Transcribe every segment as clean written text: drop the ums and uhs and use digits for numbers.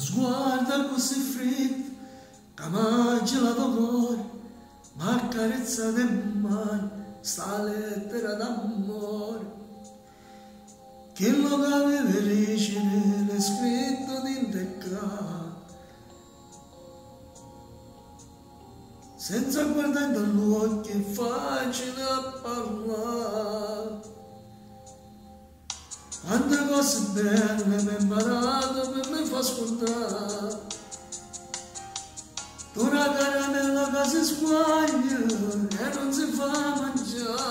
Sguardo così freddo che m'ha gelato il cuore, m'accarezza le mani 'sta lettera d'amore. Chello che aveva dicere l'he scritto dint' ccà. Senza guardà 'int'a ll'uocchie è facile a parlà. Quante cose belle m'he 'mparato pe me fa scurdà. Tu na caramella ca se squaglia e nun se fa mangià.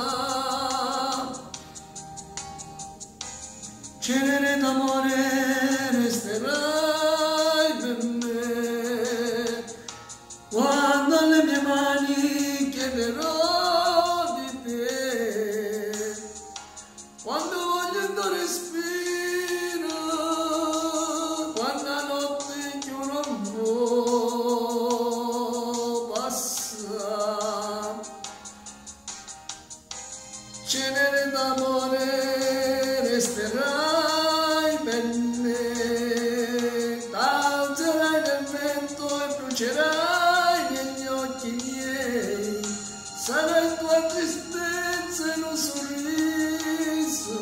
Cenere d'amore resterai per me quando alle mie mani chiederò di te. Quando voglio il tuo respiro, quando 'a notte cchiù nun vo' passà. Cenere d'amore resterai per me, t'alzerai nel vento e brucerai negli occhi miei, sarai tua tristezza in un sorriso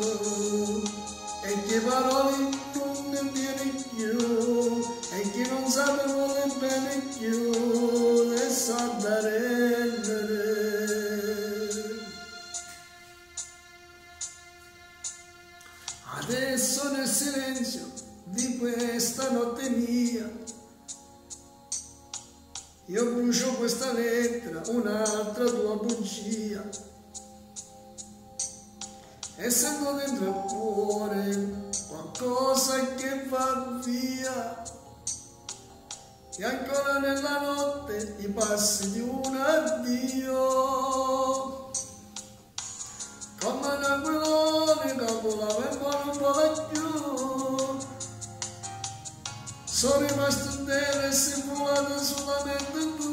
e che parole nun ne tiene cchiù e chi nun sape vulè bene cchiù e s'adda rendere. Adesso nel silenzio di questa notte mia io brucio questa lettera, un'altra tua bugia e sento dentro il cuore qualcosa che va via e ancora nella notte i passi di un addio. Comme n'aquilone ca vulava e po' nun vola cchiù. So' rimasto 'nterra e si' vulata sulamente tu.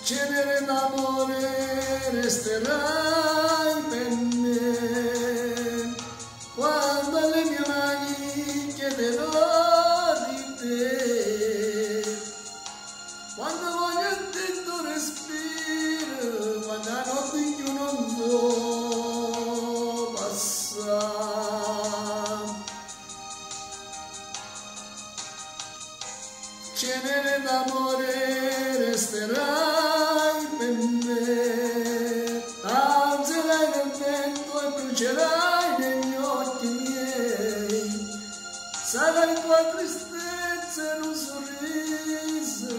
Cenere d'amore resterai pe' me quando alle mie mani chiederò di te. Quando voglio dint' 'o respiro, quando 'a notte cchiù nun vo' passà. Cenere d'amore resterai pe' me, t'alzerai nel vento e brucerai negli occhi miei, sarai tua tristezza in un sorriso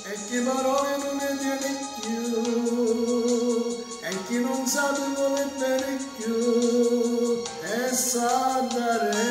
e che parole nun ne tiene cchiù e chi nun sape vulè bene cchiù e s'adda rendere.